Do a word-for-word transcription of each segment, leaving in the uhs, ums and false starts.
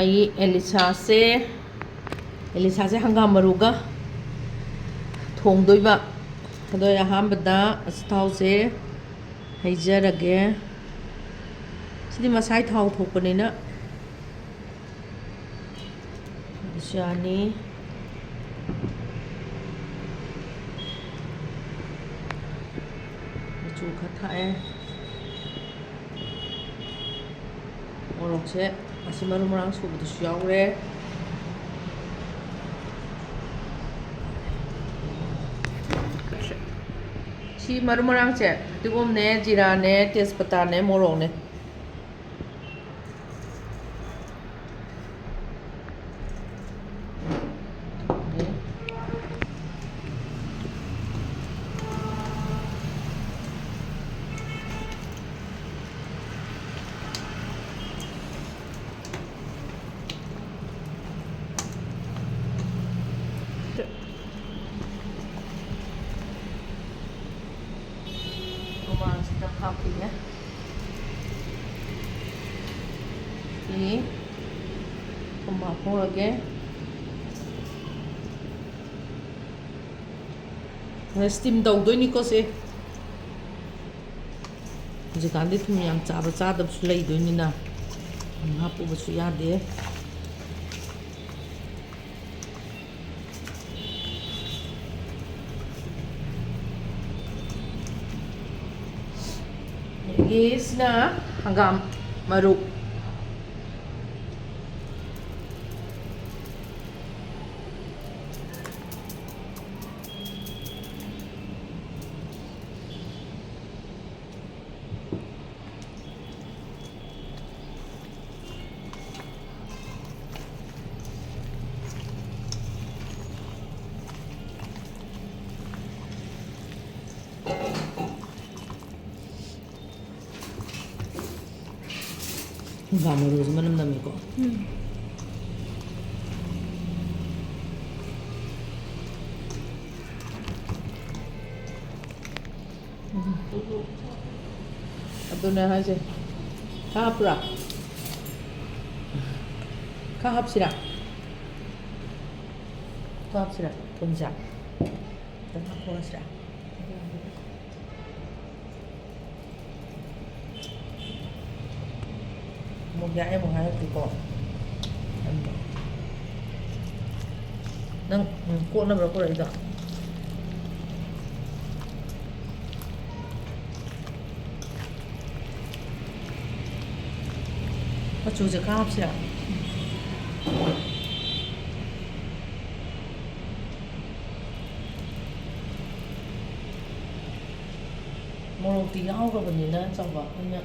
ꯑꯩ ꯑꯦꯂꯤꯁꯥꯁꯦ, ꯑꯦꯂꯤꯁꯥꯁꯦ ꯍꯪꯒꯥꯝ ꯃꯔꯨꯒ ꯊꯣꯡꯗꯣꯏꯕ꯫ ꯑꯗꯣ ꯑꯩ ꯑꯍꯥꯟꯕꯗ ꯑꯆꯥꯊꯥꯎꯁꯦ ꯍꯩꯖꯔꯒꯦ꯫ ꯁꯤꯗꯤ ꯃꯁꯥꯏ ꯊꯥꯎ ꯊꯣꯛꯄꯅꯤꯅ ꯑꯗꯨꯁꯨ ꯌꯥꯅꯤ꯫ ꯃꯆꯨ ꯈꯔ ꯊꯥꯛꯑꯦ꯫ ꯃꯣꯔꯣꯛꯁꯦ ꯑꯁꯤ ꯃꯔꯨ ꯃꯔꯥꯡ ꯁꯨꯕꯗꯨꯁꯨ ꯌꯥꯎꯔꯦ꯫ ꯁꯤ ꯃꯔꯨ ꯃꯔꯥꯡꯁꯦ ꯐꯗꯤꯒꯣꯝꯅꯦ, ꯖꯤꯔꯥꯅꯦ, ꯇꯦꯖꯄꯇꯥꯅꯦ, ꯃꯣꯔꯣꯛꯅꯦ꯫ ꯃꯃꯥꯡꯁꯤꯗ ꯍꯥꯞꯄꯤꯅꯦ꯫ ꯁꯤ ꯊꯨꯝ ꯍꯥꯞꯍꯧꯔꯒꯦ꯫ ꯑꯗ steam ꯇꯧꯗꯣꯏꯅꯤꯀꯣ ꯁꯦ꯫ ꯍꯧꯖꯤꯛꯀꯥꯟꯗꯤ ꯊꯨꯝ ꯌꯥꯝ ꯆꯥꯕ ꯆꯥꯗꯕꯁꯨ ꯂꯩꯗꯣꯏꯅꯤꯅ ꯊꯨꯝ ꯍꯥꯞꯄꯨꯕꯁꯨ ꯌꯥꯗꯦ꯫ ꯑꯗꯒꯤ ꯁꯤꯅ ꯍꯪꯒꯥꯝ ꯃꯔꯨ꯫ ꯍꯪꯒꯥꯝ ꯃꯔꯨꯁꯦ ꯃꯅꯝ ꯅꯝꯃꯤꯀꯣ꯫ ꯎꯝ꯫ ꯑꯗꯨꯅꯦ ꯍꯥꯏꯁꯦ꯫ ꯍꯥꯞꯄ꯭ꯔꯥ? ꯈꯔ ꯍꯥꯞꯁꯤꯔꯥ? ꯈꯔ ꯍꯥꯞꯁꯤꯔꯥ? ꯊꯨꯝꯁꯦ ꯈꯤꯇꯪ ꯍꯥꯞꯊꯣꯛꯑꯁꯤꯔꯥ? ꯑꯃꯨꯛ ꯌꯥꯛꯑꯦ ꯑꯃꯨꯛ ꯍꯥꯏꯔꯛꯇꯦꯀꯣ꯫ ꯅꯪ, ꯎꯝ, ꯀꯣꯠꯅꯕ꯭ꯔꯥ ꯄꯨꯔꯛꯏꯗꯣ? ꯃꯆꯨꯁꯦ ꯈꯔ ꯍꯥꯞꯁꯤꯔꯥ? ꯃꯣꯔꯣꯛꯇꯤ ꯌꯥꯎꯈ꯭ꯔꯕꯅꯤꯅ ꯆꯥꯎꯕ ꯑꯩꯅ꯫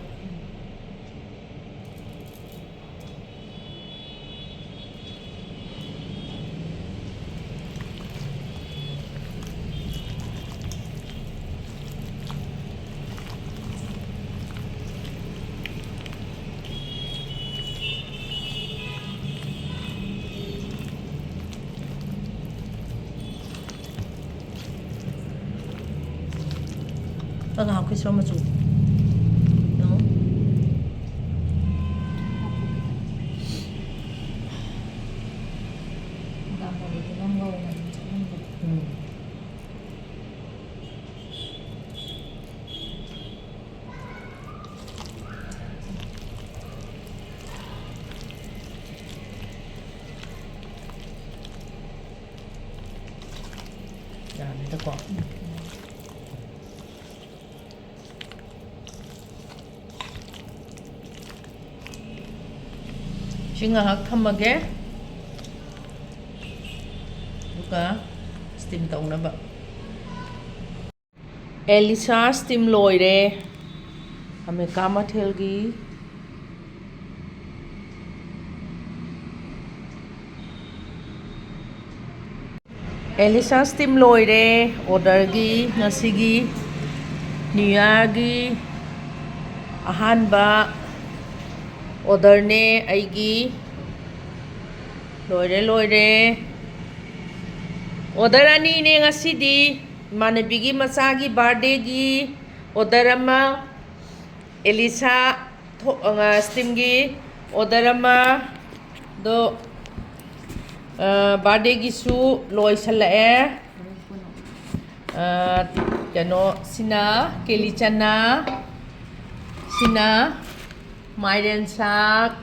ꯉꯥꯏꯍꯥꯛ ꯑꯩꯈꯣꯏ ꯁꯤꯔꯣꯝ ꯃꯆꯨ꯫ ꯅꯣ? ꯍꯪꯒꯥꯝ ꯃꯔꯨꯗꯤ ꯅꯪ ꯉꯧꯕꯅꯤ ꯆꯠꯅꯤꯡꯕꯗꯣ꯫ ꯎꯝ꯫ ꯌꯥꯔꯅꯤꯗꯀꯣ꯫ ꯁꯤ ꯉꯥꯏꯍꯥꯛ ꯊꯝꯃꯒꯦ꯫ ꯑꯗꯨꯒ steam ꯇꯧꯅꯕ꯫ ꯑꯦꯂꯤꯁꯥ steam ꯂꯣꯏꯔꯦ꯫ ꯑꯃꯦꯔꯤꯀꯥ ꯃꯊꯦꯜꯒꯤ꯫ ꯑꯦꯂꯤꯁꯥ steam ꯂꯣꯏꯔꯦ꯫ Orderꯒꯤ ꯉꯁꯤꯒꯤ New Yearꯒꯤ ꯑꯍꯥꯟꯕ orderꯅꯦ ꯑꯩꯒꯤ꯫ ꯂꯣꯏꯔꯦ, ꯂꯣꯏꯔꯦ꯫ Order ꯑꯅꯤꯅꯦ ꯉꯁꯤꯗꯤ꯫ ꯏꯃꯥꯟꯅꯕꯤꯒꯤ ꯃꯆꯥꯒꯤ birthdayꯒꯤ order ꯑꯃ, ꯑꯦꯂꯤꯁꯥ ꯊꯣ-, ꯑ, steamꯒꯤ order ꯑꯃ, ꯑꯗꯣ, ꯑ, birthdayꯒꯤꯁꯨ ꯂꯣꯏꯁꯜꯂꯛꯑꯦ꯫ ꯑ, ꯀꯩꯅꯣ, ꯁꯤꯅ ꯀꯦꯂꯤꯆꯅꯥ, ꯁꯤꯅ ꯃꯥꯏꯔꯦꯟ ꯁꯥꯛ,